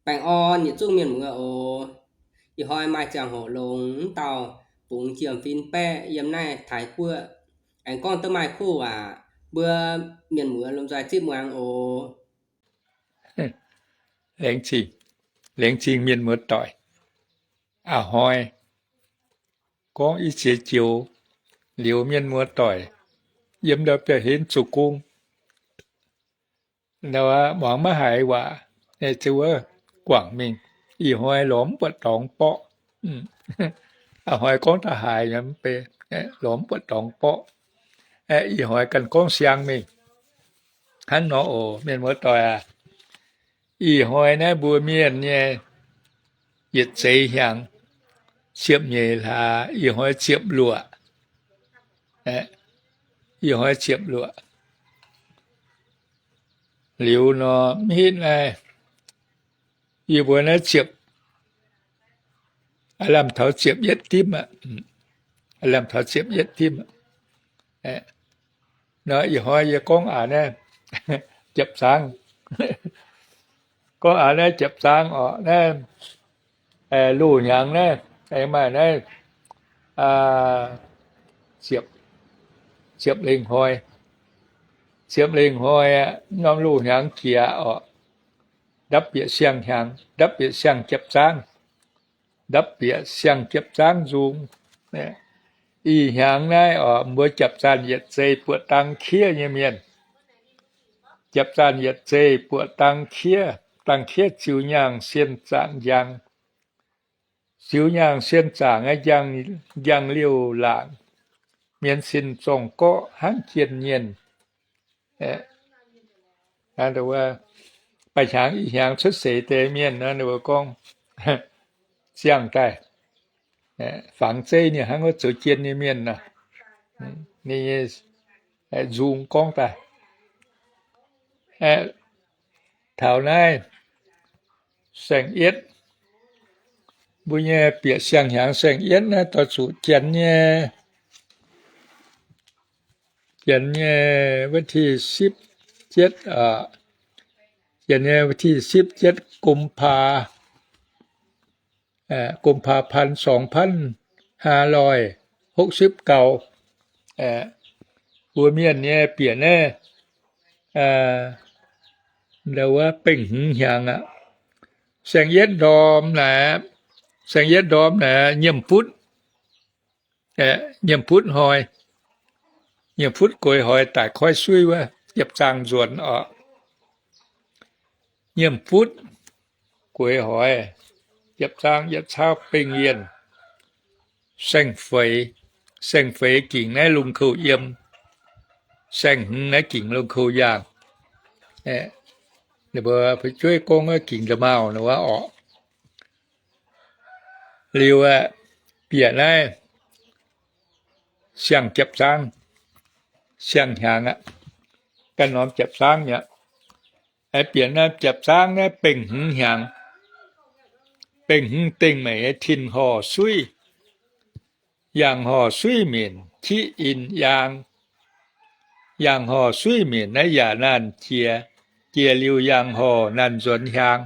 Baengh orn yietc zungv mienh muoz oc. Ih hnoi maaih ziangh hoc longx, mv dauh bungx jiem-fin baeqv yiem naaiv Taiv Guoqv. Aengx gorngv duqv maaih kuv waac, mbuo mienh muoz lomh nzoih zipv muangx oc. Laengz zingh, laengz zingh mienh muoz doic. A'hnoi gorngv i ziex joux liuz, mienh muoz doic yiem ndau biauv-henv zoux gong, muangx maiv haiz waac, guangc mingh. Ih hnoi lorz mv buatc dorngx borqv. A'hnoi gorngv daaih haiz, lorz mv buatc dorngx borqv. Ih hnoi ganh gorngv siang mingh. Hnangv nor oc, mienh muoz doic aac. Ih hnoi naaiv mbuo mienh nyei yietc zeiz hnyangx, ziepc nyeic hlaax, ih hnoi ziepc luoqc. Ih hnoi ziepc luoqc. Liuz nor mv hitv naaiv, yie mbuo naaiv ziepc, lamh taux ziepc yietv dimv aqv. Lamh taux ziepc yietv dimv aqv. Nor ih hnoi yie gorngv aax naaiv japv zaangv, gorngv aax naaiv japv zaangv oc. Naaiv loz-hnyangx naaiv aengx maaih naaiv ziepc, ziepc lengh hnoi, ziepc lengh hnoi aqv, norm loz-hnyangx jiex oc. Ndapv bieqc siang-hnyangx, ndapv bieqc siang-japv zaangv, ndapv bieqc siang-japv zaangv nzung. Ih hnyangx naaiv oc, mbuo japv zaanh yietc zei buoqc dang kiev nyei mienh, japv zaanh yietc zei buoqc dang kiev, dang kiev ziux nyaangh sien zaangc njang. Ziux nyaangh sien zaangc aqv, njang liouh laangc, mienh sin zorng-gorqv hnangv jien-nyienh. Ba'hnyangx ih hnyangx cuotv seix deix mienh nor, ninh mbuo gorngv ziangh daaih, fangx zeiv ninh hnangv wuov zoux jien nyei mienh nor, ninh nyei nzung gorngv daaih. Taux naaiv saeng-yietv, mbuo nyei bieqc siang-hnyangx saeng-yietv naaiv doix zuqc janx nyei, janx nyei วันที่สิบเจ็ด aqv. Janx nyei วันที่สิบเจ็ด กุมภา กุมภาพันธ์ สองพันห้าร้อยหกสิบเก้า mbuo mienh nyei bieqc naaiv, ndau wuov bengh hmz hnyangx aqv. Saeng-yietv ndorm naaic, saeng-yietv ndorm naaic nyiemc futv, nyiemc futv hnoi, nyiemc futv gueix hoix daic koiv suiv wuov, japv zaangv nzuonx oc. Nyiemc futv gueix hoix, japv zaangv yietc cauv bengh yienh, saeng-feix, saeng-feix gingc naaiv lungh kouv yiem, saeng-hmz naaiv gingc lungh kouv yaangh. Ninh mbuo fu'jueiv gorngv gingc nda'maauh wuov orqc. Liuz aeqv, bieqc naaiv siang-japv zaangv, siang-hnyangx aqv, ganh norm japv zaangv mi'aqv. Bieqc naaiv japv zaangv naaiv bengh hmz hnyangx, bengh hmz dengh meic tin horh suiv, yaangh horh suiv minc qiqv in yaang. Yaangh horh suiv minc naaiv yaac naanh jiex, jiex liuz yaangh horh naanh nzuonx hiaang.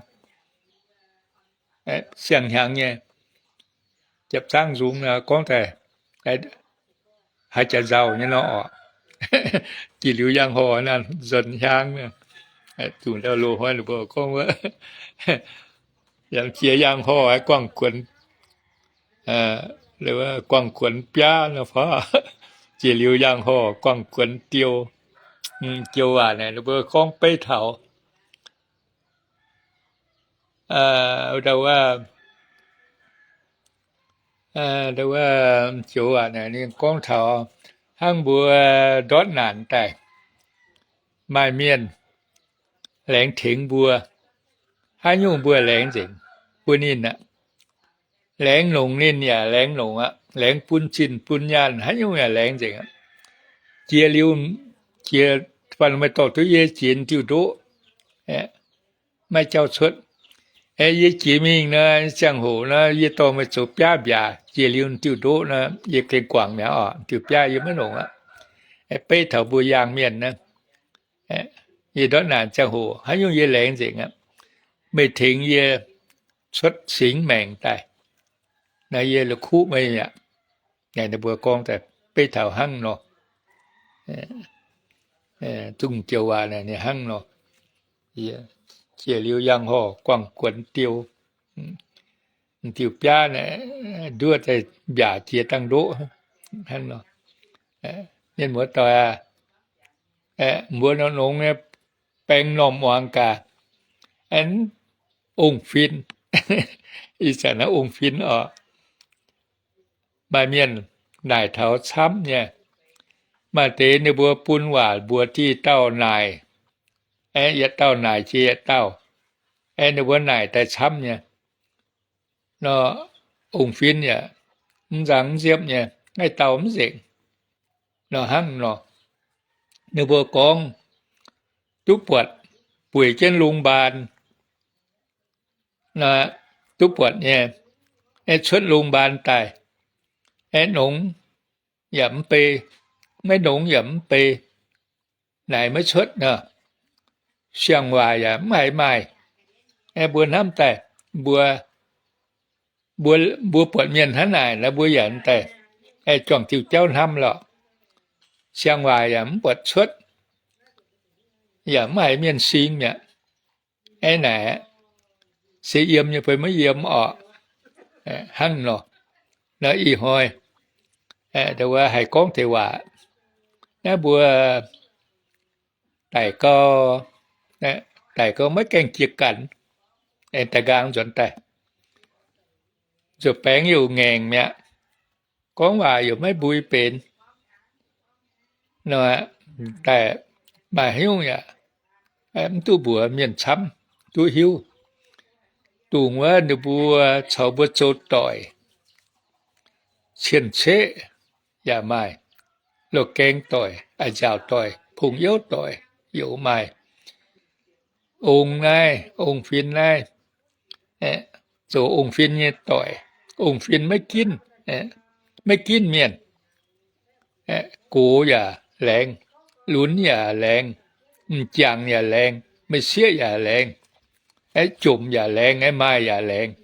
Siang-hnyangx nyei japv zaangv nzung gorngv daaih haaix jaax nzauh nyei nor orqc. Jiex liuz yaangh horh naanh nzuonx hiaang. Zungh ndau loz-hnoi ninh mbuo gorngv wuov, yaac jiex yaangh horh guangh guonx, guangh guonx biaav nor fai, jiex liuz yaangh horh guangh guonx diou. Joux waac naaic ninh mbuo gorngv beiv taux, ndau wuov, ndau wuov joux waac naaic ninh gorngv taux hnangv mbuo ndortv naanc daaih, maaih mienh laengz tengx mbuo, haaix nyungc mbuo laengz nzengc bun ninh aqv. Laengz longc ninh yaac laengz longc aqv. Laengz bun zinh bun nyaanh, haaix nyungc yaac laengz nzengc aqv. Jiex liuz, jiex fai meih dorh duqv yie jiex diuh ndoqv, maiv jauv cuotv. Yie jiex mingh nor, ziangh hoc nor, yie dorh meih zoux biaav mbiaac, jiex liuz diuh ndoqv nor, yie gengh guangc mi'aqv oc. Diuh biaav yie maiv longc aqv. Beiv taux mbuo yaangh mienh naaiv, yie ndortv naanc ziangh hoc haaix nyungc yie laengz nzengc aqv. meih tengx yie cuotv singx maengc daaih, naaiv yie la'kuqv meih aqv. Naaiv ninh mbuo gorngv daaih beiv taux hnangv nor, zungv joux waac naaic ninh hnangv nor. Jiex liuz yangh horh guangc guonx diuh, diuh biaav naaic nduov daaih mbiaac jiex dangh ndoqv hnangv nor. Mienh muoz-doic aac, mbuo nor nongx nyei baeng m'normh muangx gaax, aengx ong-fin. Ih zanc naaiv ong-fin oc. Maaih mienh naaic taux camv nyei. Maaih deix ninh mbuo bun waac mbuox diuh dauh naaic, aengx yietc dauh naaic jiex yietc dauh, aengx ninh mbuo naaic daaih camv nyei. Nor ong-fin yaac mv nzangc mv nziepv nyei, naaiv dau mv nzengc. Nor hnangv nor, ninh mbuo gorngv duqv buatc, bueix jienv lungh mbaan, duqv buatc nyei, aengx cuotv lungh mbaan daaih, aengx nongx yaac mv bei, maiv nongx yaac mv bei, naaic maiv cuotv nor, siang-waaic yaac mv haiz maaih. Aengx mbuo hnamv daaih, mbuo, mbuo, mbuo buatc mienh hnangv naaic nor, mbuo yaac daaih juangc diuh jauv hnamv lorqc. Siang-waaic yaac mv buatc cuotv, yaac mv haiz mienh sing mi'aqv. Aeqv, naaic se yiem nyei fai maiv yiem orqc? Hnangv nor, nor ih hnoi, wuov haih gorngv deix waac, naaiv mbuo daic gau, daic gau maiv gaengh jiex ganh, aengx daaih nqaang nzuonx daaih, nzuih baengx youc ngaengc mi'aqv. Gorngv waac youc maiv mbui benx. Nor, daaih maaih haaix nyungc yaac mv duqv mbuox mienh camv duqv hiuv. Dongh wuov ninh mbuo caux mbuo zoux doic, cien-ceqv yaac maaih, loz-gaeng doic, a'nziaauc doic, pongx youv doic youc maaih. Ong naaiv, ong-fin naaiv, zoux ong-fin nyei doic, ong-fin maiv ginv, maiv ginv mienh. Gox yaac laengz, lunx yaac laengz, m'jangc yaac laengz, meih sieqv yaac laengz, jomc yaac laengz, maaih yaac laengz,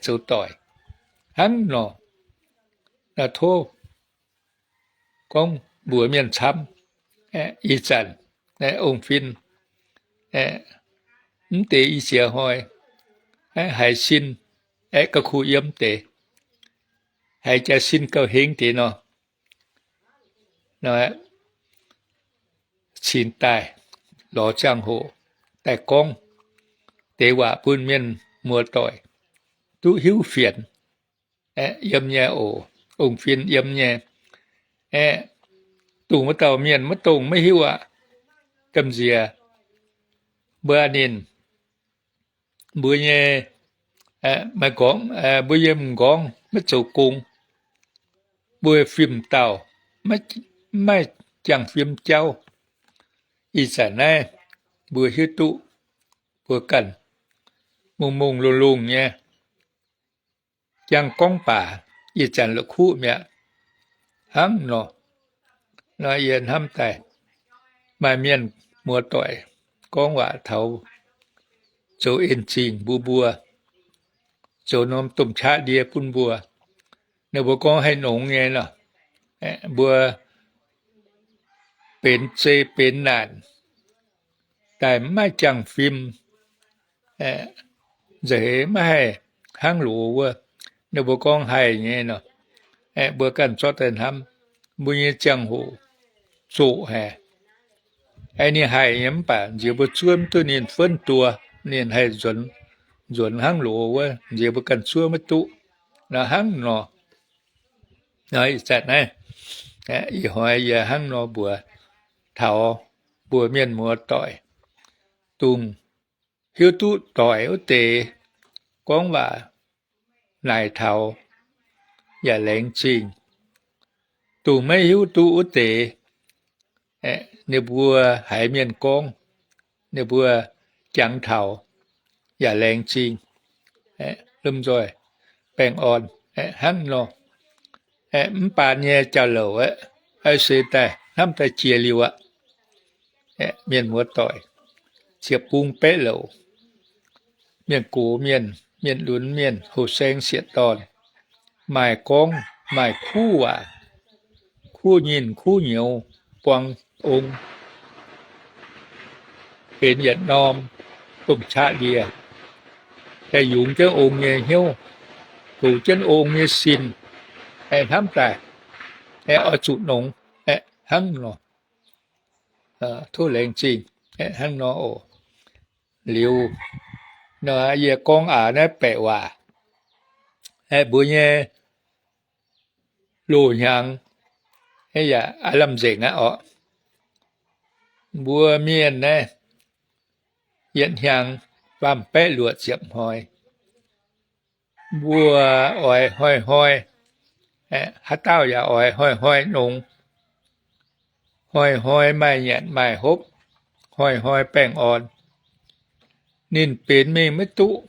zoux doic hnangv nor. Naaiv tov gorngv mbuox mienh camv. Ih zanc ong-fin mv deix i ziex hnoi, haiz sin aeqv, gauh kuh yiem deix, haiz jaax sin gauh hengx deix nor, cingx daaih lorz ziangh hoc daaih gorngv deix waac bun mienh muoz-doic duqv hiuv fienx. Yiem nyei oc, ong-fin yiem nyei. Aeqv, dongh wuov dauh mienh maiv dongh maiv hiuv aqv. Gamh nziex mbuo ninh, mbuo nyei, maaih m'nqorngv, mbuo nyei m'nqorngv maiv zoux gong, mbuo fim dauh maiv maaih jangx fim jauv. Ih zanc naaiv mbuo hiuv duqv mbuo ganh mungh-mungh lungh-lungh nyei, jangx gorngv baac ih zanc la'kuqv mi'aqv. Hnangv nor, nor yie hnamv daaih maaih mienh muoz-doic gorngv waac taux zoux en zingh bun mbuo, zoux norm domh qaqv ndie bun mbuo. Ninh mbuo gorngv haih nongx nyei nor, mbuo benx zei benx naanc daaih maiv maaih jangx fim, nza'heix maiv haih hnangv loz wuov. Ninh mbuo gorngv haih nyei nor, mbuo ganh zorqv daaih hnamv, mbuo nyei ziangh hoc zoqc haic. Ninh haih nyei mv baac nziex mbuo zuov mv duqv ninh fuonv duoh, ninh haih nzuonx, nzuonx hnangv loz wuov, nziex mbuo ganh zuov maiv duqv. Nor hnangv nor, ih zanc naaiv, ih hnoi yie hnangv nor mbuox taux mbuo mienh muoz-doic, dongh hiuv duqv doic wuov deix gorngv waac naaic taux yaac laengz zingh. Dongh maiv hiuv duqv wuov deix, ninh mbuo haiz mienh gorngv, ninh mbuo jangx taux yaac laengz zingh, lomh nzoih baengh orn hnangv nor. Mv baac nyei jauv-louc aeqv, se daaih hnamv daaih jiex liuz aqv. Mienh muoz-doic, ziepc bung baeqv louc, mienh gox mienh, mienh lunx mienh, houh saeng sieqv dorn, maaih gorngv maaih kuv waac, kuv nyinh kuv nyouz buang ong, benx yietc norm domh qaqv ndie, daaih yungz jienv ong nyei hnyouv, goux jienv ong nyei sin, aeqv, hnamv daaih, aeqv, oix zuqc nongx, aeqv, hnangv nor. Tov laengz zingh, aeqv, hnangv nor oc. Liuz, yie gorngv aac naaiv baeqc waac, aeqv, mbuo nyei loz-hnyangx, aeqv, yaac aav lamh nzengc aqv orqc. Mbuo mienh naaiv, yietc hnyangx faam baeqv luoqc ziepc hnoi. Mbuo oix hnoi-hnoi, haaix dauh yaac oix hnoi-hnoi nongx, hnoi-hnoi maaih nyanc maaih hopv, hnoi-hnoi baengh orn. Ninh benx mingh maiv duqv.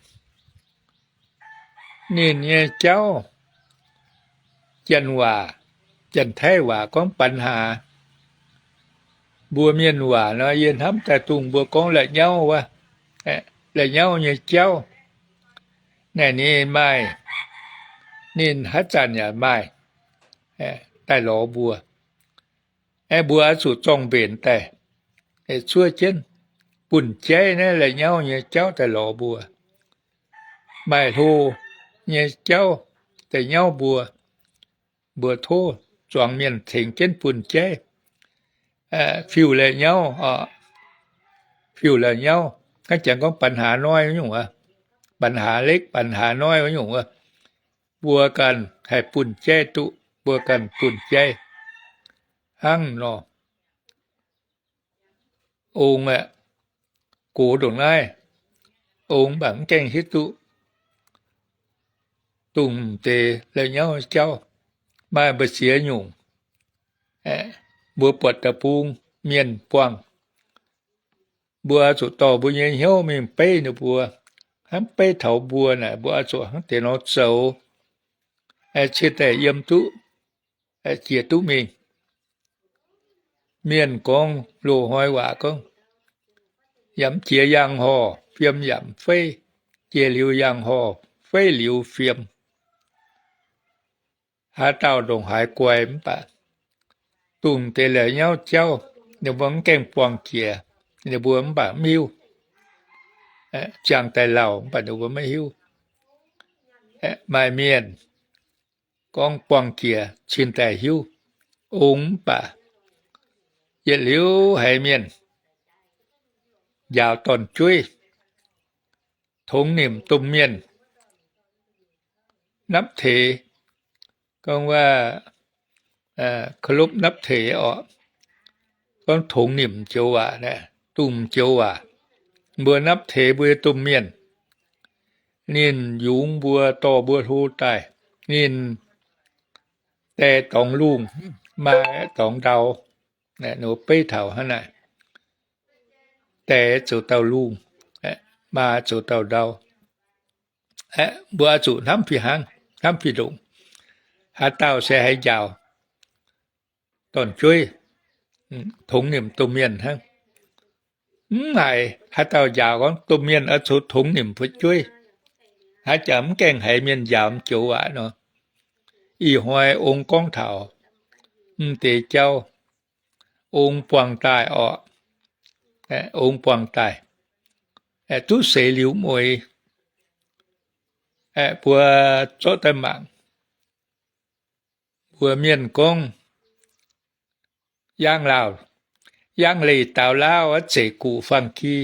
Ninh nyei jauv, Janx waac, Janx-Taiv waac gorngv ปัญหา. Mbuo mienh waac nor, yie hnamv daaih dungx mbuo gorngv la'nyauv wuov, la'nyauv nyei jauv. Naaiv ninh maaih, ninh haaix zanc yaac maaih daaih lorz mbuo. Aeqv, mbuo oix zuqc zorng-mbenc daaih, cuov jienv bun jaiv naaiv la'nyauv nyei jauv daaih lorz mbuo. Maaih hlo nyei jauv daaih nyauv mbuo. Mbuo tov zuangx mienh tengx jienv bun jaiv, fiuv la'nyauv, fiuv la'nyauv. Hnangv janx gorngv ปัญหาน้อย wuov nyungc wuov, ปัญหาเล็ก ปัญหาน้อย wuov nyungc wuov, mbuo ganh haih bun jaiv duqv, mbuo ganh bun jaiv hnangv nor. Ong aeqv, gox ndongc naaiv, ong mv baac mv gaengh hiuv duqv dongh deix la'nyauv jauv. Maaih mbu'ziex nyungc, mbuo buatc deic-bung mienh buangh, mbuo oix zuqc dorh mbuo nyei hnyouv mingh beiv ninh mbuo. Hnangv beiv taux mbuo naaic, mbuo oix zuqc hnangv deix nor zoux, ciex daaih yiem duqv, jiex duqv mingh. Mienh gorngv loz-hnoi waac gorngv, yaac mv jiex yangh horh fiem yaac mv feiv, jiex liuz yangh horh, feiv liuz fiem. Haaix dauh ndongc haaix guai mv baac, dongh deix la'nyauv jauv, ninh mbuo mv gaengh buangh jiex, ninh mbuo mv baac mv hiuv. Ziangh daaih lauh mv baac ninh mbuo maiv hiuv. Maaih mienh gorngv buangh jiex cin daaih hiuv. Ong mv baac yietc liuz haiz mienh njaaux dorn-jueiv, tongx nimc domh mienh, นับถือ, gorngv waac เคารพนับถือ orqc. Gorngv tongx nimc joux waac, dongh joux waac, mbuo นับถือ mbuo nyei domh mienh. Ninh yungz mbuo, dorh mbuo hlo daaih. Ninh die dorngx lungh, maa dorngx ndau. Ninh beiv taux hnangv naaic, die zoux dauh lungh, maa zoux dauh ndau. Mbuo oix zuqc hnamv fih hnangv, hnamv fih ndongc. Haaix dauh se haih njaaux dorn-jueiv, tongx nimc domh mienh hnangv? Mv haiz haaix dauh njaaux gorngv domh mienh oix zuqc tongx nimc fu'jueiv. Haaix jaax mv gaengh haiz mienh njaaux joux waac nor. Ih hnoi ong gorngv taux m'deix jauv, ong buangh daaih orqc. Ong buangh daaih, duqv seix liuz mueix, mbuo zorqv daaih mangc. Mbuo mienh gorngv, yaangh laauh, yaangh leih daaux laauv, zeic guqc faang-gi,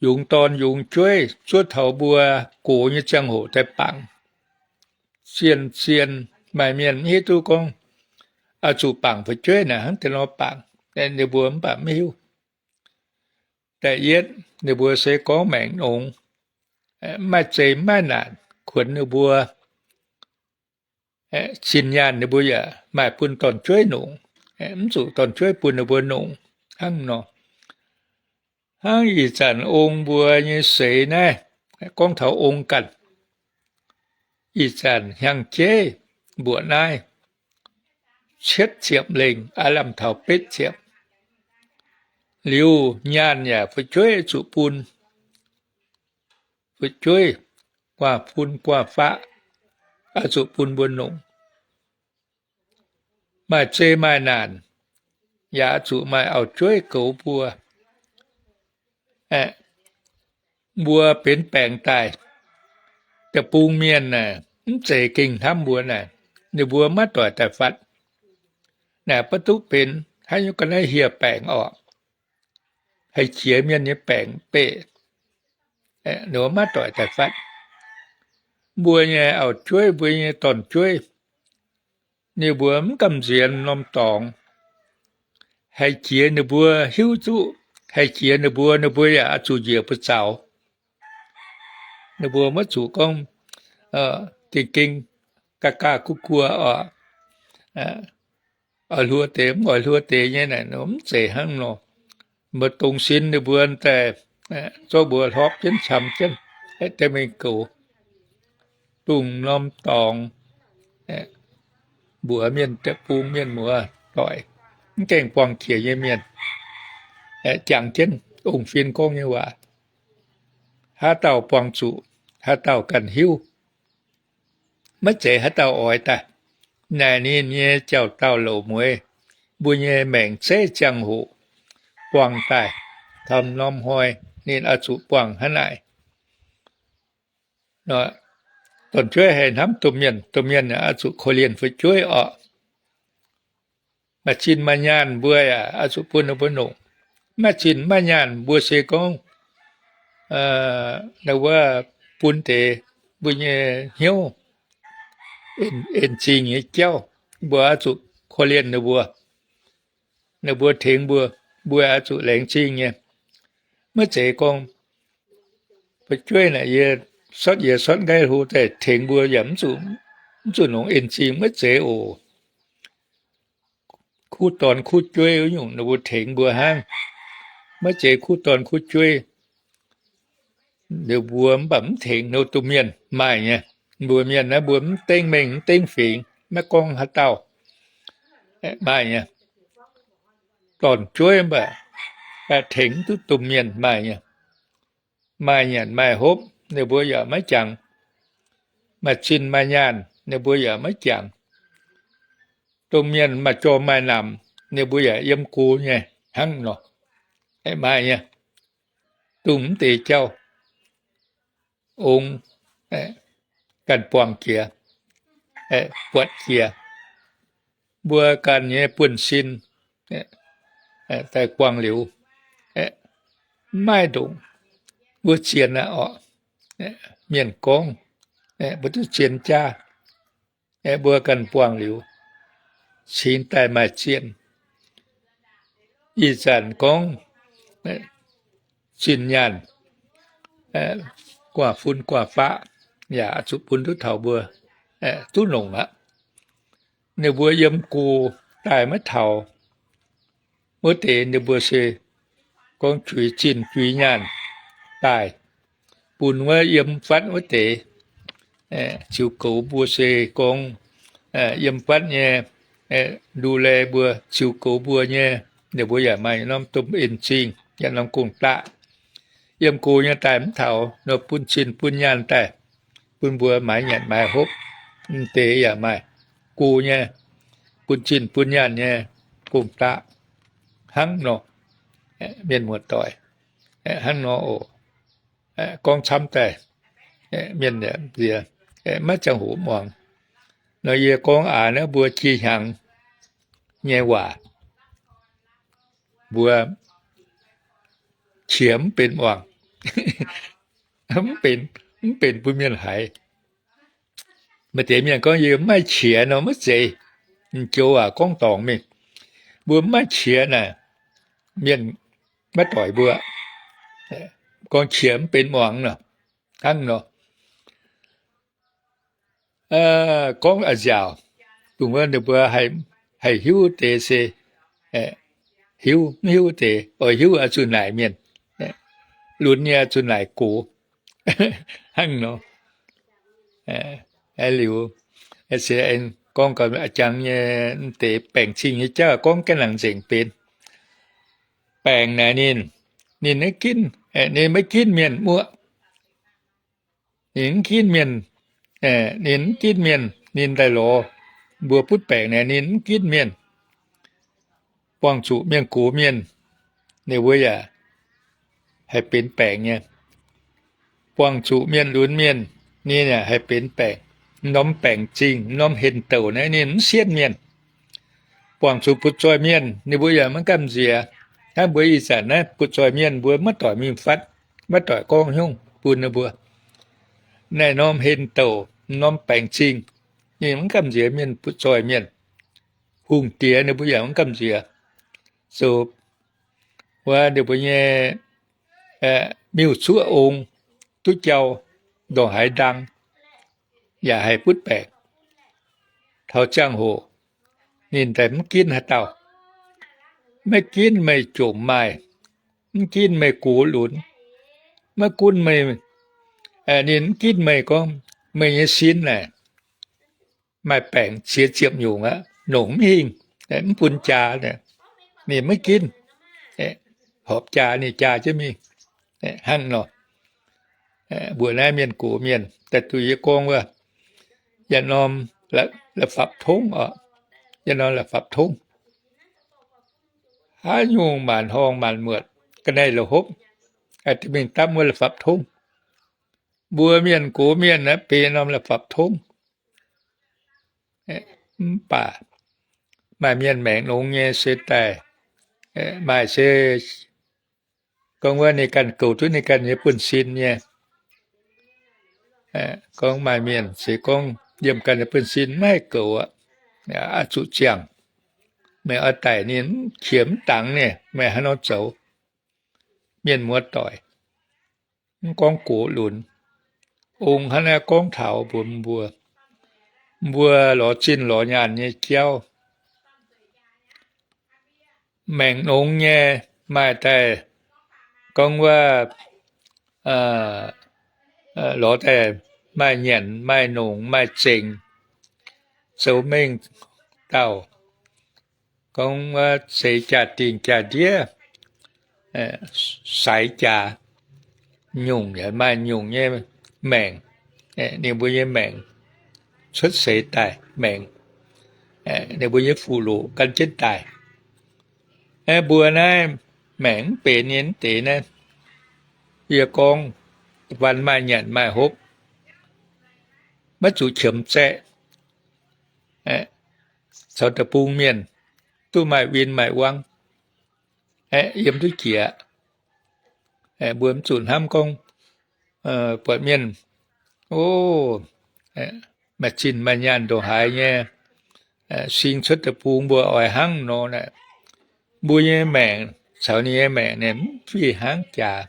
yungz dorn yungz jueiv, zuov taux mbuo gox nyei ziangh hoc daaih bangc. Zien-zien maaih mienh mv hiuv duqv gorngv oix zuqc bangc fu'jueiv naaic hnangv deix nor bangc. Ninh mbuo mv baac mv hiuv. Da'yietv, ninh mbuo se gorngv maengc nongx, mv maaih zeqc mv maaih naanc kuonx ninh mbuo. Zinh nyaanh ninh mbuo yaac maaih bun dorn-jueiv nongc, mv zuqc dorn-jueiv bun ninh mbuo nongc hnangv nor. Hnangv ih zanc ong mbuo nyei seix naaiv, gorngv taux ong ganh, ih zanc hnyangx-jeiv mbuoqc naaiv cietv ziepc lengh, aav lamh taux betv ziepc. Liuz nyaanh yaac fu'jueiv zuqc bun. fu'jueiv, guaax fun guaax faqv, oix zuqc bun mbuo nongc. Maaih zei maaih naanc, yaac oix zuqc maaih auv-jueiv goux mbuo. Mbuo benx baengc daaih, deic-bung mienh naaic mv zeiz gengh hnamv mbuo naaic, ninh mbuo maiv doic daaih fatv. Naaic maiv duqv benx haaix nyungc ga'naaiv hieh baengc orqc. Haih jiex mienh nyei baengc beqc, ninh mbuo maiv doic daaih fatv. Mbuo nyei auv-jueiv, mbuo nyei dorn-jueiv, ninh mbuo mv gamh nziex norm dorngx. Haih jiex ninh mbuo hiuv duqv, haih jiex ninh mbuo, ninh mbuo yaac oix zuqc njiec buoz zaux. Ninh mbuo maiv zuqc gorngv gengh gengh ga'ga'guv guo orqc, oix hluo deix mv oix hluo deix nyei naaic, mv zeiz hnangv nor. Mbuo dongh sin ninh mbuo daaih zorqv mbuo hlorpv jienv camx jienv, haih daaih mingh goux. Dongh norm dorngx mbuox mienh deic-bung mienh muoz-doic, mv gaengh buangh jiex nyei mienh, jangx jienv ong-fin gorngv nyei waac. Haaix dauh buangh zuqc, haaix dauh ganh hiuv. Maiv zeiz haaix dauh oix daaih. Naaic ninh nyei jauv-dauh louc mueiz, mbuo nyei maengc zeiv ziangh hoc buangh daaih, taux norm hnoi ninh oix zuqc buangh hnangv naaic. Dorn-jueiv haih hnamv domh mienh, domh mienh oix zuqc korv-lienh fu'jueiv orqc. Maaih zinh maaih nyaanh mbuo yaac oix zuqc bun ninh mbuo nongc. Maaih zinh maaih nyaanh mbuo se gorngv wuov bun deix mbuo nyei hnyouv, en zingh nyei jauv, mbuo oix zuqc korv-lienh ninh mbuo. Ninh mbuo tengx mbuo, mbuo oix zuqc laengz zingh nyei. Maiv zeiz gorngv fu'jueiv naaic yie sortv yie sortv nqaiv hlo daaih tengx mbuo yaac mv zuqc nongc en zingh, maiv zeiz oc. Kuv dorn kuv jueiv wuov nyungc ninh mbuo tengx mbuo hnangv. Maiv zeiz kuv dorn kuv jueiv ninh mbuo mv baac mv tengx ninh domh mienh maaih nyei. Mbuo mienh naaiv mbuo mv dengv mengh mv dengv fingx, maiv gorngv haaix dauh, maaih nyei. Dorn-jueiv mv baac tengx mv duqv domh mienh maaih nyei. Maaih nyanc maaih hopv ninh mbuo yaac maiv jangx. Maaih zinh maaih nyaanh ninh mbuo yaac maiv jangx. Domh mienh maaih jorm maaih namx ninh mbuo yaac yiem go nyei hnangv nor. Maaih nyei. Dongh mv deix jauv ong ganh buangh jiex, buatc jiex. Mbuo ganh nyei buonv-sin daaih buangh liuz, mv maaih ndongc wuov zien aqv orqc. Mienh gorngv mbuo duqv zien jaav, mbuo ganh buangh liuz, cingx daaih maaih zienh. Ih zanc gorngv zinh nyaanh, guaax fun guaax faqv yaac zuqc bun duqv taux mbuo duqv nongc aqv. Ninh mbuo yiem go daaih maiv taux wuov deix, ninh mbuo se gorngv juix zinh juix nyaanh daaih bun wuov yiem fatv wuov deix ziux goux mbuo se gorngv yiem fatv nyei, du laeh mbuo, ziux goux mbuo nyei. Ninh mbuo yaac maaih norm domh en zingh, yaac norm gong-daqv. Yiem go nyei daaih mv taux nor bun zinh bun nyaanh daaih, bun mbuo maaiz nyanc maaiz hopv. Mv deix yaac maaih go nyei, bun zinh bun nyaanh nyei gong-daqv hnangv nor. Mienh muoz-doic, hnangv nor oc. Gorngv camv daaih, mienh nziex maiv ziangh hoc muangx. Nor yie gorngv aax naaiv mbuo jiex hnyangx nyei waac, mbuo qiex mv benx muangx, mv benx, mv benx bun mienh haiz. Maaih deix mienh gorngv yie maiv qiex nor maiv zeiz, m'joux waac gorngv dorngc mingh. Mbuo maiv qiex naaic, mienh maiv doic mbuo. Gorngv qiex mv benx muangx nor, hnangv nor. Gorngv a'nziaauc, dongh wuov ninh mbuo haih hiuv deix se hiuv, mv hiuv deix oix hiuv oix zuqc naaic mienh, lunx nyei oix zuqc naaic gox, hnangv nor. Liuz se gorngv gaax a'jangx nyei deix baengc zingh nyei jauv gorngv gaengh nangc nzengc benx. Baengc naaic ninh, ninh maiv ginv, ninh maiv ginv mienh muoqv. Ninh mv ginv mienh, ninh mv ginv mienh, ninh daaih lorz mbuo butv baengc naaic, ninh mv ginv mienh. Buangh zuqc mienh gox mienh, ninh mbuo yaac haih benx baengc nyei. Buangh zuqc mienh lunx mienh, ninh yaac haih benx baengc. Norm baengc zingh, norm henh douc naaiv ninh mv sienv mienh. Buangh zuqc butv-zoih mienh, ninh mbuo yaac maiv gamh nziex. Hnangv mbuo ih zanc naaiv butv-zoih mienh mbuo maiv doic mingh fatv, maiv doic gorngv hnyouv bun ninh mbuo. Naaiv norm henh douc, norm baengc zingh, ninh mv gamh nziex mienh butv-zoih mienh. Hungh diex ninh mbuo yaac mv gamh nziex. Zoux wuov ninh mbuo nyei miuc-zuoqv ong duqv jauv ndongc haaix ndaang, yaac haih butv baengc. Taux ziangh hoc ninh daaih mv ginv haaix dauh, maiv ginv meih jomc maaih, mv ginv meih gox lunx, maiv gunv meih, ninh mv ginv meih gorngv meih nyei sin naaic maaih baengc ziex ziepc nyungc aqv, nongc mv hingh, mv bun jaa, ninh maiv ginv. Horpc jaa ninh jaa jienv mingh. Hnangv nor, mbuo naaiv mienh gox mienh daaih duqv yie gorngv wuov, yietc norm la'fapv tongv oc, yietc norm la'fapv tongv. Haaix nyungc maanc horngh maanc muotc, ga'naaiv la'hopv, mingh dapv wuov la'fapv tongv. Mbuo mienh gox mienh naaiv benx norm la'fapv tongv. Mv baac maaih mienh maengc nongx nyei se daaih, maaih se gorngv wuov ninh ganh goux duqv ninh ganh nyei buonv-sin nyei. Gorngv maaih mienh se gorngv yiem ganh nyei buonv-sin maiv haih goux aqv, oix zuqc ziangh. Meih oix daic ninh qiex mv dangx ninh, meih haaix nor zoux? Mienh muoz-doic, mv gorngv gox lunx, ong hnangv naaiv gorngv taux mbuox mbuo, mbuo lorz zinh lorz nyaanh nyei jauv, maengc nongx nyei, maaih daaih gorngv wuov, lorz daaih maaih nyanc maaih nongc maaih zengc, zoux mengh dauh, gorngv wuov zeix jaa-dingh jaa-ndiev, saaix jaax, nyungc yaac maaih nyungc nyei maengc, ninh mbuo nyei maengc cuotv seix daaih maengc, ninh mbuo nyei fuqv-loqc gan jienv daaih. Mbuo naaiv maengc mv benx nyei mv deix naaiv, yie gorngv, banh maaih nyanc maaih hopv, maiv zuqc qiemx zaeqv, caux deic-bung mienh duqv maaih win maaih wangv, yiem duqv jiex. Mbuo mv zuqc hnamv gorngv buatc mienh, o, maaih zinh maaih nyaanh ndongc haaix nyei, sing cuotv deic-bung mbuo oix hnangv nor naaic, mbuo nyei maengc caux ninh nyei maengc naaic mv fih hnangv jaax.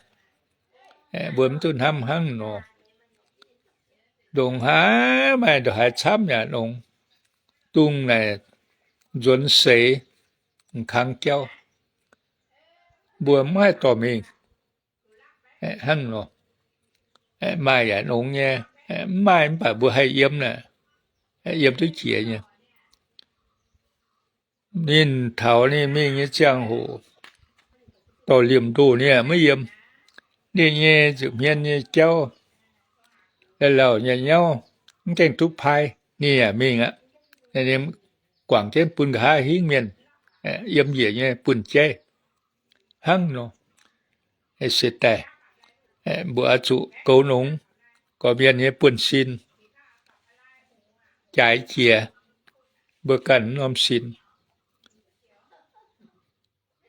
Mbuo mv duqv hnamv hnangv nor. Ndongc haaix maaih ndongc haaix camv yaac nongx, dungh naaic nzuonx seix, m'kangx jauv, mbuo mv haih dorh mingh. Hnangv nor, maaih yaac nongx nyei, mv maaih mv baac mbuo haih yiem naaic, yiem duqv jiex nyei. Ninh taux ninh mingh nyei ziangh hoc, dorh liemh ndoh ninh yaac maiv yiem. Ninh nyei nza'hmien nyei jauv, lauh lauh nyei nyauv, mv gaengh duqv paaiv, ninh yaac mingh aqv. Ninh guangc jienv bun nqa'haav hingv mienh, yiem njiec nyei buonv-jeiv hnangv nor. Se daaih mbuo oix zuqc goux nongx gorqv-mienh nyei buonv-sin, jaaix jiex mbuo ganh norm sin.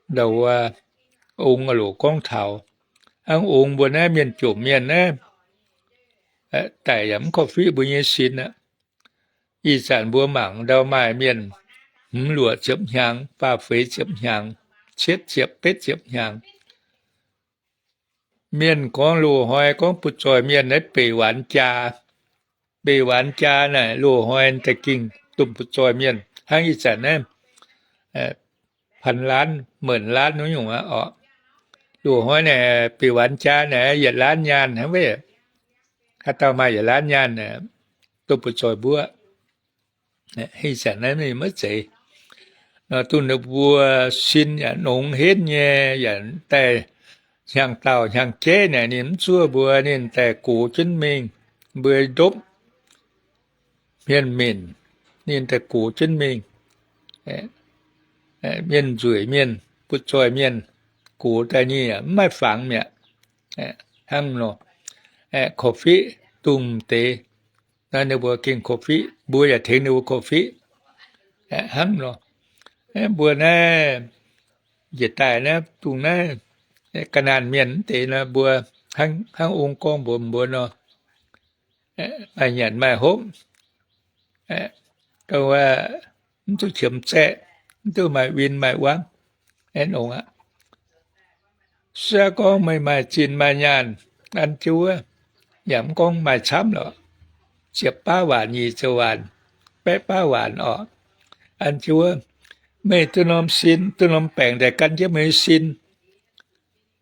Ndau wuov, ong loc gorngv taux hnangv ong mbuo naaiv mienh jomc mienh naaiv, daic yaac mv korv-fiqv mbuo nyei sin aqv. Ih zanc mbuo mangc ndau maaih mienh hmz luoqc ziepc hnyangx, faah feix ziepc hnyangx, cietv ziepc, betv ziepc hnyangx. Mienh gorngv loz-hnoi gorngv butv-zoih mienh naaiv beic waanx jaa. Beic waanx jaa naaic loz-hnoi da'gingh dunh butv-zoih mienh hnangv ih zanc naaiv พันล้าน หมื่นล้าน wuov nyungc aqv oc. Loz-hnoi naaic beic waanx jaa naaic yietc ล้าน nyaanh hnangv weic. Haaix dauh maaih yietc ล้าน nyaanh naaic dunh butv-zoih mbuo. Ih zanc naaiv maiv zeiz. Nor dunh ninh mbuo sin yaac nongx henv nyei, yaac daaih hnyangx-daauh hnyangx-jeiv naaic ninh mv zuov mbuo, ninh daaih gox jienv mingh, mbuo ndopv hmien-minc, ninh daaih gox jienv mingh. Mienh nzueic mienh, butv-zoih mienh, gox daaih ninh mv maaih fangx mi'aqv. Hnangv nor, korv-fiqv dongh deix, naaiv ninh mbuo gengh korv-fiqv, mbuo yaac tengx ninh mbuo korv-fiqv. Hnangv nor, mbuo naaiv njiec daaih naaiv dongh naaiv ga'naanh mienh mv deix nor, mbuo hnangv ong gorngv mbuox mbuo nor, maaih nyanc maaih hopv, mv duqv qiemx zaeqv, mv duqv maaih win maaih wangv, aengx longx aqv. Se gorngv meih maaih zinh maaih nyaanh an jienv wuov, yaac mv gorngv maaih camv lorqc, ziepc baav waanc, nyic ziepc waanc, baeqv baav waanc orqc, an jienv wuov, meih duqv norm sin, duqv norm baengc daaih gan jienv meih nyei sin,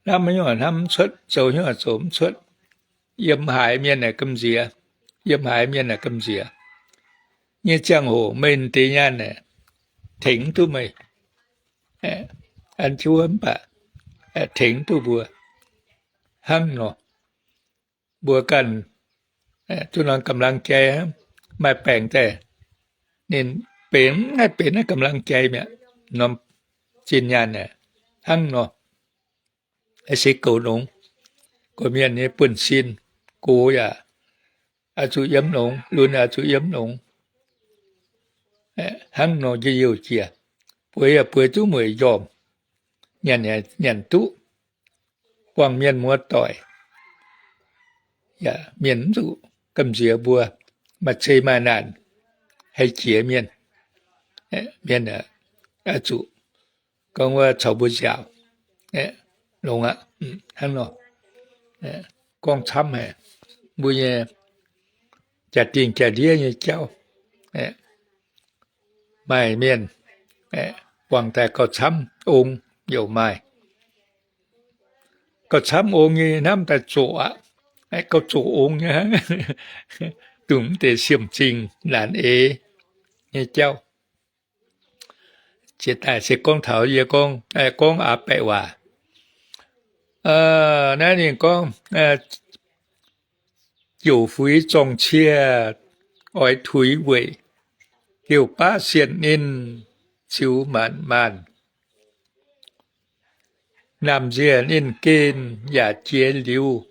hnamv haaix nyungc hnamv mv cuotv, zoux haaix nyungc zoux mv cuotv. Yiem haaix mienh aah, gamh nziex, yiem haaix mienh aah, gamh nziex. Nyei ziangh hoc meih deix nyaanh aah, tengx duqv meih, an jienv wuov mv baac tengx duqv mbuo. Hnangv nor, mbuo ganh duqv norm กำลังใจ, maaih baengc daaih, ninh benx mv haih benx naaiv กำลังใจ mi'aqv. Norm zinh nyaanh aah, hnangv nor, se goux longx, gorqv-mienh nyei buonv-sin, gox yaac oix zuqc yiem longx, lunx oix zuqc yiem longx. Hnangv nor njien-youh jiex, bueix yaac bueix duqv mueic njormh, nyanc yaac nyanc duqv, buangh mienh muoz-doic, yaac mienh mv zuqc gamh nziex mbuo, maaih zei maaih naanc, haih jiex mienh. Mienh oix zuqc gorngv wuov caux mbuo nziaauc, longx aqv. Hnangv nor, gorngv camv haic, mbuo nyei jaa-dingh jaa-ndiev nyei jauv, maaih mienh buangh daaih gauh camv ong youc maaih. Gauh camv ong nyei hnamv daaih zoqc aqv. Gauh zoqc ong nyei, dongh mv deix siemv-zingh naanc eix nyei jauv. Jiex daaih se gorngv taux yie gorngv, gorngv aax baeqc waac. Naaiv ninh gorngv, Jouc fuix zorng cie oix tuix weic, liouh baav sienh ninh ziux maanc maanh. Naamh nziec ninh gen yaac jiex liuz,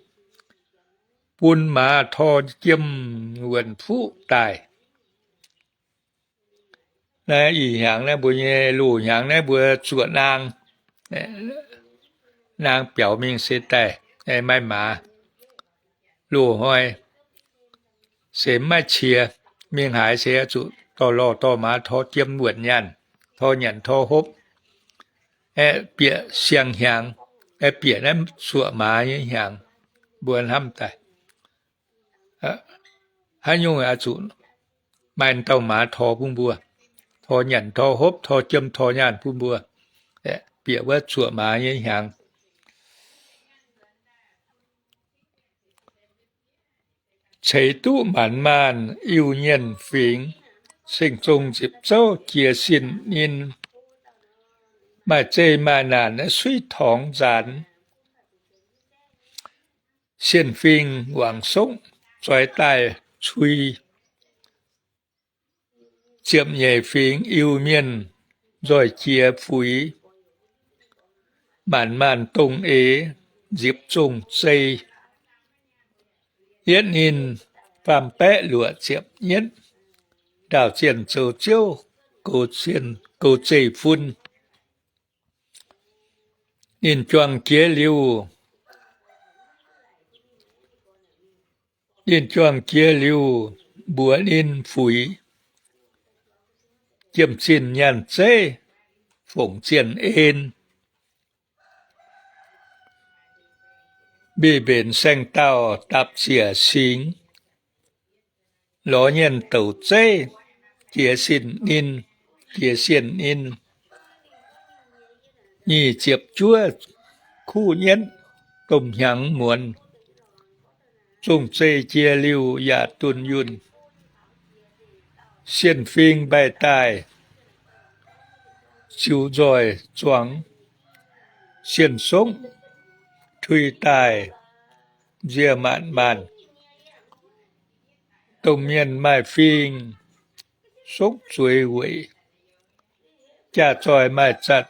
bun maaz tor jiem wuonc fuqv daaih. Naaiv ih hnyangx naaiv mbuo nyei loz hnyangx naaiv mbuo zuoqc naang, naang biaux mingh se daaih maaih maaz. Loz hnoi se mv maaih qiex, mingh haaix se zuqc dorh lorh dorh maaz tor jiem wuonc nyaanh, tor nyanc tor hopv. Aeqv, bieqc siang-hnyangx, aeqv, bieqc naaiv zuoqc maaz nyei hnyangx, mbuo hnamv daaih, haaix nyungc oix zuqc maaih dauh maaz tor bun mbuo, tor nyanc tor hopv, tor jiem tor nyaanh bun mbuo. Bieqc wuov zuoqc maaz nyei hnyangx, ceix duqv maanc maanh Iu-Mienh fingx, Seng-Zong nzipc zouv jiez sin ninh. Maaih zeih maaih naanc suiv torngx nzaanx, sienh fingx wangc sokv zoix daaih cui. Ziepc nyeic fingx Iu-Mienh nzoih jiex fuix, maanc maanh dongh eix nzipc zongh zei. Yietv ninh faam-baeqv luoqc ziepc nyietv, ndaauh zienh zoux ziouv goux zeih fun. Ninh juangc jiex liuz, ninh juangc jiex liuz mbuox ninh fuix, jiem-zinh nyaanh zeiv fongc zienh en. Mbic mbenc saeng-daauh dapc ziec singx, lorz nyienh douc zeiv jiex sienh ninh, jiex sienh ninh. Nyic ziepc juov kuv nyietv domh hnyangx muonz, zongh zeih jiex liuz yaac dunh yunh. Sienh fing mbaih daaih ziux nzoih zuangx, sienh songv tui daaih nzie maanc maanh. Domh mienh maaih fing, sokv zueiz weic, jaax-zoih maaih zatc,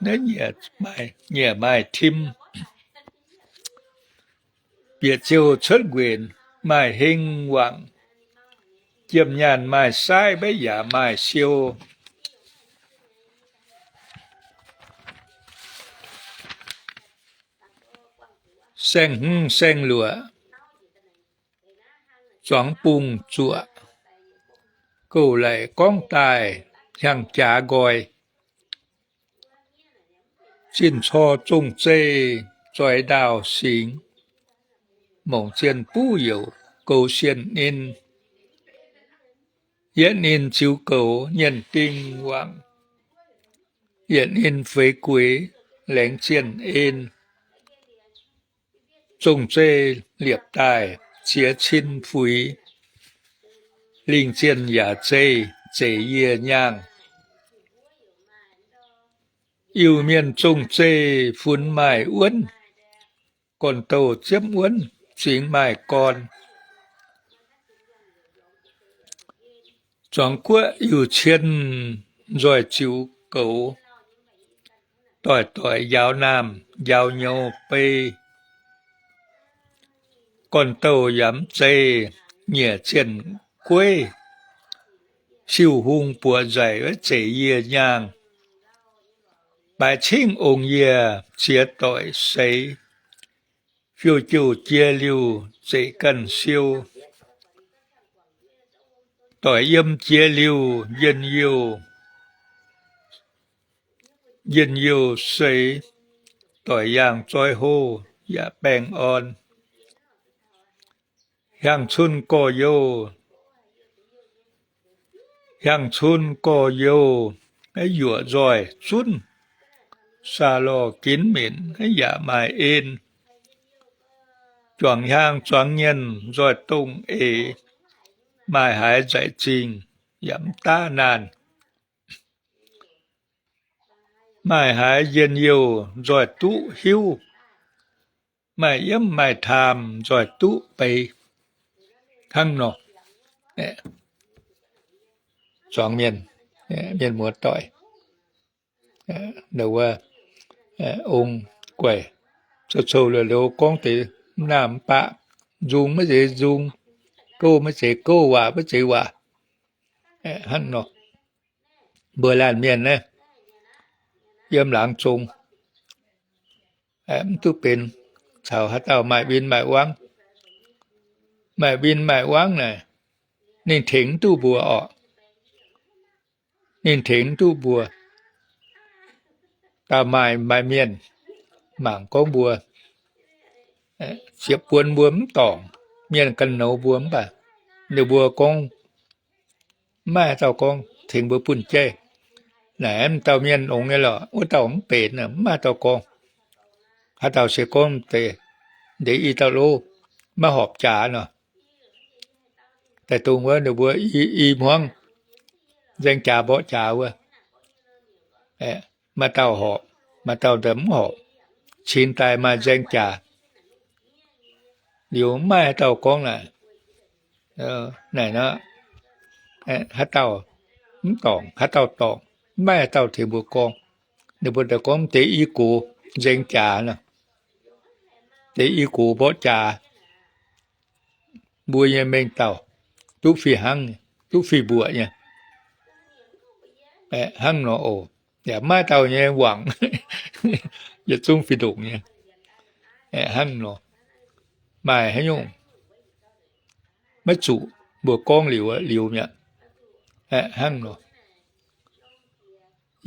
nyiec maaih tim. Bieqc ziouh cuotv nquenc maaih heng wangc, jiem nyaanh maaih saaiv, maiv yaac maaih siou. Saeng-hmz saeng-luoqc, zuangx bungh zuoqc, gouv laic gorngv daaih, hnyangx-jaax nqoi. Zinh cor zongh zeih, zoix ndaauh singx, mongc zienh buv youc, goux sienh ninh. Yietv ninh ziux goux, nyienh ding wangc, yietc ninh feix gueix, laengz zienh en. Zongh zeih liepc daaih, ziex cin fuix, lingh zienh yaac zeih, zeic yie nyaangh. Iu-Mienh zongh zeih funx maaih wuonv, gorn-douh ziepv wuonv, zingx maaih gorn. Zuangx guoqv Iu-Cien, nzoih ziux goux, doic-doic njaaux naamh, njaaux nyouz bei. Gorn-douh yaac mv zeiz, nyiec zienh gueiv, siou-hung buoqc nzaic, weiv zeic yie nyaangh. Baaix cingv ongx yie, ziex doic seix, fiou jouh jiex liuh, zeic ganh siou. Doic yiem jiex liuh, njien-youh, njien-youh seix, doic yaangh zoi hlo, yaac baengh orn. Hnyangx-cun gorx-youz, hnyangx-cun gorx-youz, yuoqc nzoih zunv, saa lorh ginv minc, yaac maaih en. Juangc hnyangx zuangx nyienh, nzoih dongh eix, maaih haiz nzaic zingh, yaac mv daav naanh. Maaih haiz njien-youh, nzoih duqv hiuv, maaih yiemv maaih taamh, nzoih duqv beiz. Hnangv nor, zuangx mienh, mienh muoz-doic, wuov, ong guaih, cou-cou loz-loz gorngv deix mv naamh mv baqv, nzung maiv zeiz nzung, gouv maiv zeiz gouv, waac maiv zeiz waac. Hnangv nor, mbuo laanh mienh naaiv, yiem laangz zong, mv duqv benx caux haaix dauh maaih win maaih wangv. Maaih win maaih wangv naaic, ninh tengx mv duqv mbuo orqc. Ninh tengx mv duqv mbuo. Dauh maaih, maaih mienh mangc gorngv mbuo, ziepc buonc mbuo mv dorngc, mienh ganh nouz mbuo mv baac ninh mbuo gorngv, mv maaih haaix dauh gorngv tengx mbuo bunh jaiv. Naaic m'dauh mienh longx nyei lorqc, wuov dauh mv benx, mv maaih haaix dauh gorngv. Haaix dauh se gorngv deix, ndeic i dauh lov, maiv horpc jaax nor. Daaih dongh wuov ninh mbuo i, i hmuangv nzaeng jaax mborqv jaax wuov, maaih dauh horpc, maaih dauh mv horpc. Cingx daaih maaih nzaeng jaax, liuz mv maaih haaix dauh gorngv naaic, naaic nor, haaix dauh mv dorngc, haaix dauh dorngc, mv maaih haaix dauh tengx mbuo gorngv. Ninh mbuo daaih gorngv deix i gox nzaeng jaax nor, deix i gox mborqv jaax, mbuo nyei mengh dauh duqv fih hnangv, duqv fih mbuoqc nyei. Hnangv nor oc. Yaac maiv dauh nyei wangc, yietc zungv fih ndongc nyei. Hnangv nor, maaih haaix nyungc maiv zuqc mbuo gorngv liuz, liuz mi'aqv. Hnangv nor,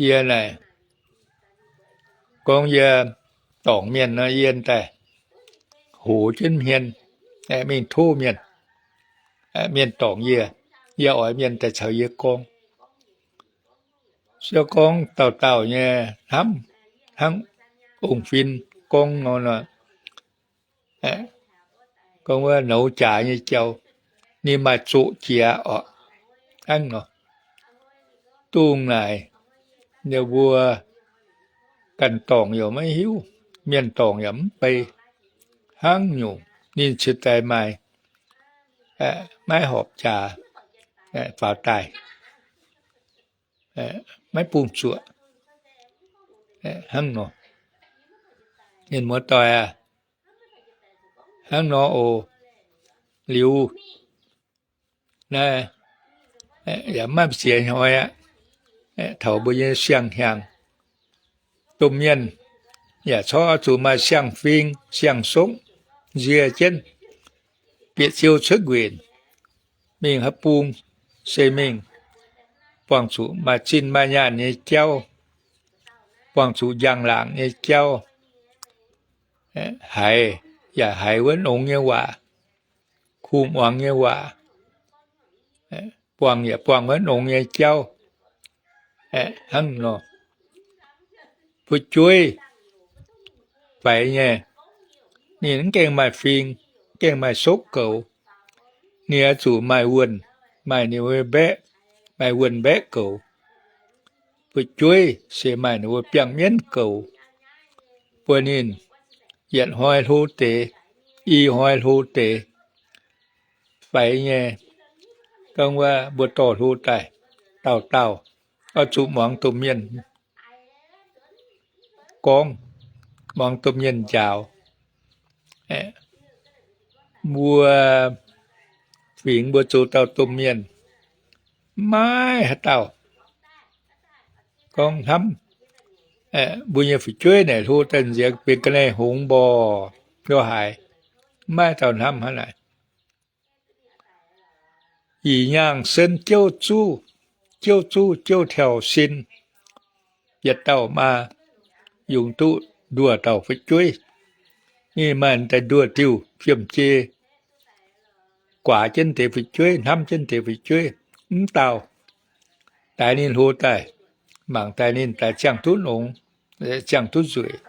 yie naaic gorngv yie dorngc mienh nor, yie daaih hoz jienv hmien mingh tov mienh. Mienh dorngc yie, yie oix mienh daaih caux yie gorngv. Se gorngv dauh dauh nyei hnamv hnangv ong-fin gorngv nor, gorngv wuov nouz jaax nyei jauv, ninh maaih zoqc jiex orqc. Hnangv nor, dongh naaic ninh mbuo ganh dorngc yaac maiv hiuv, mienh dorngc yaac mv bei. Hnangv nyungc ninh cingx daaih maaih maiv horpc jaax. faaux daaih, maiv bungx zuoqc. Hnangv nor, mienh muoz-doic aac, hnangv nor oc. Liuz naaiv yaac maiv maaih ziex hnoi aqv, taux mbuo nyei siang-hnyangx, domh mienh yaac corc oix zuqc maaih siang-fing siang-sokv nzie jienv, bieqc ziou cuotv nquenc, mingh haaix bung se mingh, buangh zuqc maaih zinh maaih nyaanh nyei jauv, buangh zuqc njang-laangc nyei jauv, haiz yaac haiz wuov nongx nyei waac, kuh muangx nyei waac, buangh yaac buangh wuov nongx nyei jauv. Hnangv nor, fu'jueiv faix nyei, ninh mv gaengh maaih fing, mv gaengh maaih sokv goux. Ninh oix zuqc maaih wuonh, maaih ninh mbuo mbaeqv, maaih wuonh mbaeqv goux. Fu'jueiv se maaih ninh mbuo biangh mienv goux, bun ninh yietc hnoi hlo deix, i hnoi hlo deix. Faix nyei, gorngv wuov mbuo dorh hlo daaih, dauh dauh oix zuqc muangx domh mienh gorngv, muangx domh mienh njaaux. Mbuo fingx mbuo zoux dauh domh mienh, maiv haaix dauh gorngv hnamv mbuo nyei fu'jueiv naaic hlo daaih nziex benx ga'naaiv hngongx mborqv lo haaix, maiv dauh hnamv hnangv naaic. Ih nyaangh sen jouv zuqv, jouv zuqv jouv tiauh sin, yietc dauh maa yungz duqv nduoh dauh fu'jueiv. Ninh maaih daaih nduoh diuh fiem-jei, guaax jienv deix fu'jueiv, hnamv jienv deix fu'jueiv. Mv dauh daix ninh hlo daaih, mangc daaih ninh daix ziangh duqv nongx, ziangh duqv nzueic.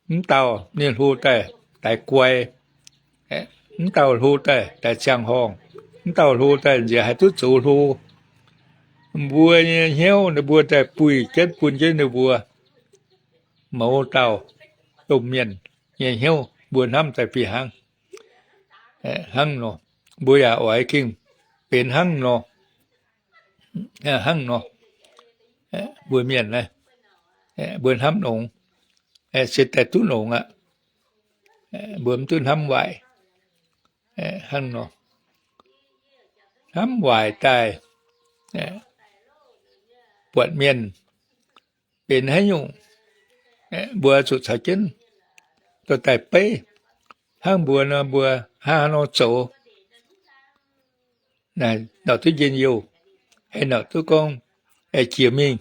Mv dauh ninh hlo daaih daix guai, mv dauh hlo daaih daix ziangh horngh, mv dauh hlo daaih nziex haih duqv zoux hlo. Mbuo nyei hnyouv ninh mbuo daaih buih jienv bun jienv ninh mbuo mouz dauh domh mienh nyei hnyouv mbuo hnamv daaih fih hnangv. Hnangv nor, mbuo yaac oix gengh benx hnangv nor. Hnangv nor, mbuo mienh, mbuo hnamv nongx, se daaih duqv nongx aqv. Mbuo mv duqv hnamv waaic. Hnangv nor, hnamv waaic daaih, buatc mienh benx haaix nyungc, mbuo zuqc caux jienv dorh daaih beiv. Hnangv mbuo nor, mbuo hnangv haaix nor zoux, naaic nor duqv njien-youh, haaix nor duqv gorngv jiex mingh.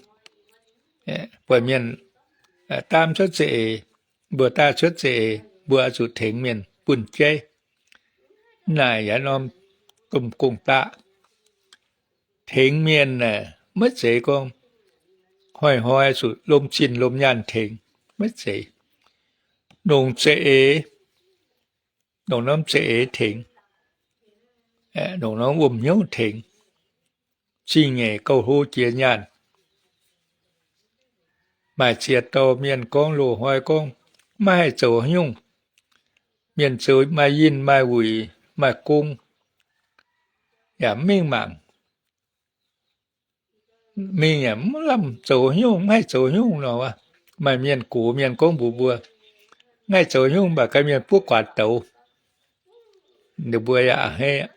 Buatc mienh daamv cuotv za'eix, mbuo daav cuotv za'eix, mbuo oix zuqc tengx mienh bunh jaiv. Naaic yaac norm domh gong-daqv. Tengx mienh aeqv, maiv zeiz gorngv hnoi-hnoi zuqc lomh zinh lomh nyaanh tengx, maiv zeiz. Longc za'eix, longc norm za'eix tengx, longc norm wuom hnyouv tengx, zingh nyeic gauh hlo jiex nyaanh. Maaih ziex dauh mienh gorngv loz-hnoi gorngv maiv haih zoux haaix nyungc. Mienh zoux maaih yinh maaih wuic maaih gong, yaac mv mingh mangc. Mingh yaac mv lamh zoux haaix nyungc, mv haih zoux haaix nyungc nor. Maaih mienh gox mienh gorngv mbuox mbuo, mv haih zoux haaix nyungc, mv baac ganh mienh buov guaax douz. Ninh mbuo yaac a'hneiv,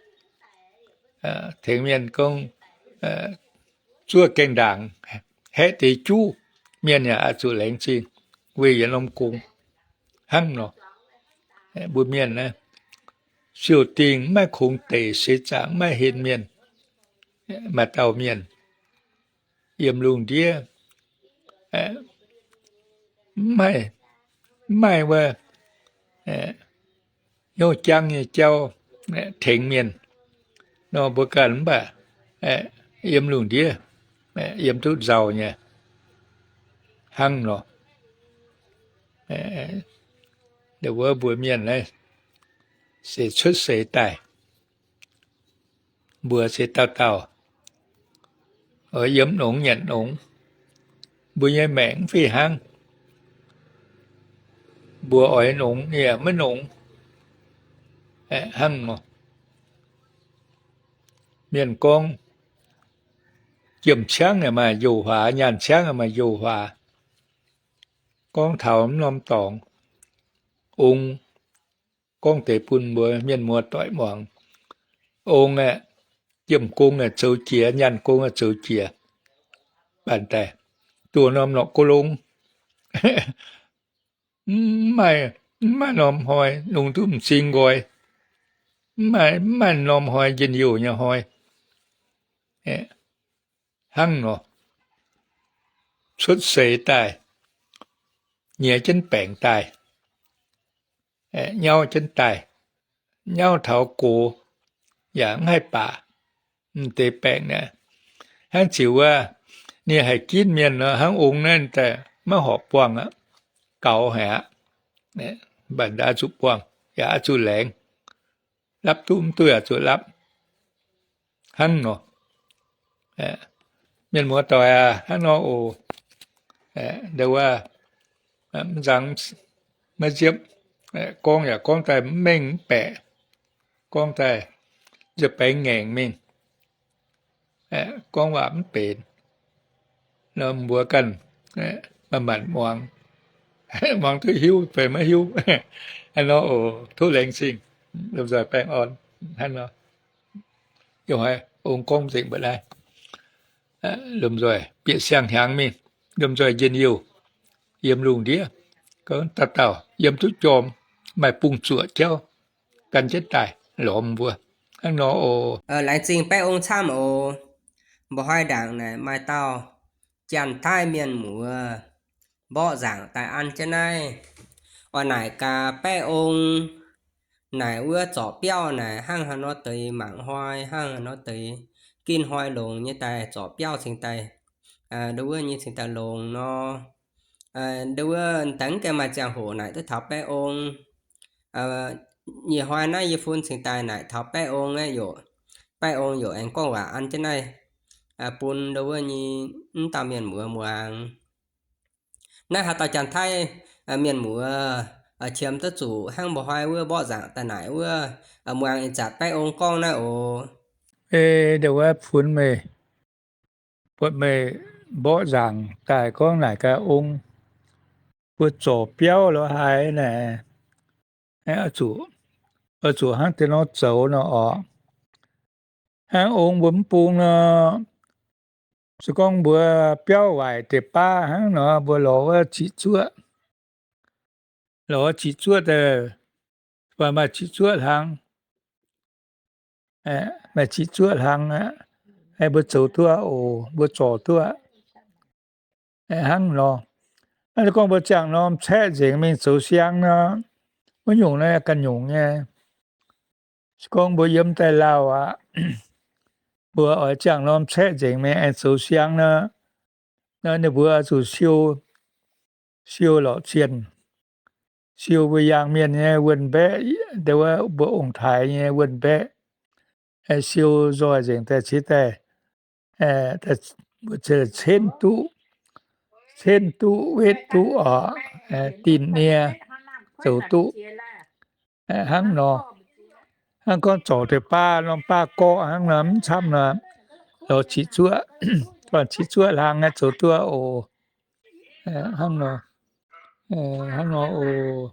tengx mienh gorngv zuov gaengh ndaangc, haeqv deix juv, mienh yaac oix zuqc laengz zingh weic yietc norm gong. Hnangv nor, mbuo mienh naaiv, siou-dingh maiv kungx deic, seix zaangc maiv henv mienh. Maaih dauh mienh yiem lungh ndiev, mv maaih, mv maaih wuov hnyouv jangv nyei jauv tengx mienh nor, mbuo ganh mv baac yiem lungh ndiev yiem duqv nzauh nyei. Hnangv nor, wuov mbuo mienh naaiv se cuotv seix daaih, mbuo se dauh dauh oix yiem nongx nyanc nongx. Mbuo nyei maengc mv fih hnangv. Mbuo oix nongx yaac maiv nongx. Hnangv nor, mienh gorngv, Jiem ciangv yaac maaih njoux huaax, nyaanh ciangv yaac maaih njoux huaax. Gorngv taux mv norm dorngx, ong gorngv deix bun mbuo mienh muoz-doic muangx. Ong aeqv, jiem gong aeqv zoux jiex, nyaanh gong aeqv zoux jiex, banh daaih duqv norm norqc gong longx. Mv maaih, mv maaih norm hnoi, lungh duqv m'zing nqoi. Mv maaih, mv maaih norm hnoi njien-youh nyei hnoi. Hnangv nor, cuotv seix daaih, nyiex jienv baengc daaih, nyauv jienv daaih, nyauv taux gox yaac mv haih baac. M'deix baengc naaiv, hnangv ziux wuov, ninh haih ginv mienh nor, hnangv ong naaiv daaih maiv horpc buangh aqv. Gaux haic aqv. Mv baac oix zuqc buangh, yaac oix zuqc laengz. Lapv duqv mv duqv yaac zuqc lapv. Hnangv nor, mienh muoz-doic aac, hnangv nor oc. Nduov wuov, mv nzangc, maiv nziepv, gorngv yaac gorngv daaih mv mengh mv baeqc, gorngv daaih nziex baengx ngaengc mingh, gorngv waac mv benx. Nor mbuo ganh manc-manc muangx, muangx duqv hiuv fai maiv hiuv. Hnangv nor oc. Tov laengz zingh. Lomh nzoih baengh orn. Hnangv nor, ih hnoi ong gorngv nzengc mbuo naaiv. Lomh nzoih bieqc siang-hnyangx mingh, lomh nzoih njien-youh, yiem lungh ndiev, dauh dauh yiem duqv jorm, maaih bung zuoqc jauv, gan jienv daaih lorz mbuo. Hnangv nor oc. Laengz zingh baeqv ong camv oc. Mba'hnoi ndaangc naaic maaih dauh Janx-Taiv mienh muoz mborqv nzaangc daaih an jienv naaiv. Oix naaic gaax baeqv ong naaic wuov zorc biauv naaic hnangv haaix nor deix mangc hnoi, hnangv haaix nor deix gin hnoi longx nyei daaih zorc biauv cingx daaih, nduov wuov nyei cingx daaih longx nor. Nduov wuov daaih mv gaengh maaih ziangh hoc naaic duqv taux baeqv ong. Nyei hnoi naaiv yie fun cingx daaih naaic taux baeqv ong aeqv, baeqv ong yaac aengx gorngv waac an jienv naaiv bun nduov wuov nyei mv dauh mienh muoz muangx. Naaiv haaix dauh Janx-Taiv mienh muoz qiemx duqv zuqc hnangv mba'hnoi wuov mborqv nzaangc daaih naaic wuov, muangx ih zanc baeqv ong gorngv naaiv oc. Ei, nduov wuov fun meih, buatc meih mborqv nzaangc daaih gorngv naaic gaax ong, mbuo zorc biauv lorz haaix naaic, oix zuqc, oix zuqc hnangv deix nor zoux nor oc. Hnangv ong mbuo mv bung nor, se gorngv mbuo biauv waaic deix baav hnangv nor, mbuo lorz wuov ziqc zuoqv, lorz ziqc zuoqv daaih, maaih ziqc zuoqv hlang, maaih ziqc zuoqv hlang aqv, mbuo zoux duqv oc, mbuo zorc duqv aqv. Hnangv nor, se gorngv mbuo ziangh norm caeqv nzengc mingh zoux siang nor, wuov nyungc naaiv ganh nyungc nyei. Se gorngv mbuo yiem daaih lauh aqv, mbuo oix ziangh norm caeqv nzengc mingh aengx zoux siang nor, ninh mbuo oix zuqc siou, siou lorqc cienh, siou mbuo yangh mienh nyei wuonh mbaeqc, mbuo ong-taaix nyei wuonh mbaeqc, siou nzoih nzengc daaih cingx daaih, mbuo cenv duqv, cenv duqv, wetv duqv oc, dinh nie zoux duqv. Hnangv nor, hnangv gorngv zorc deix baav norm baav gorqv hnangv nor mv camv nor, lorz ziqc zuoqv, ziqc zuoqv hlang aeqv, zoux duqv oc. Hnangv nor, hnangv nor oc.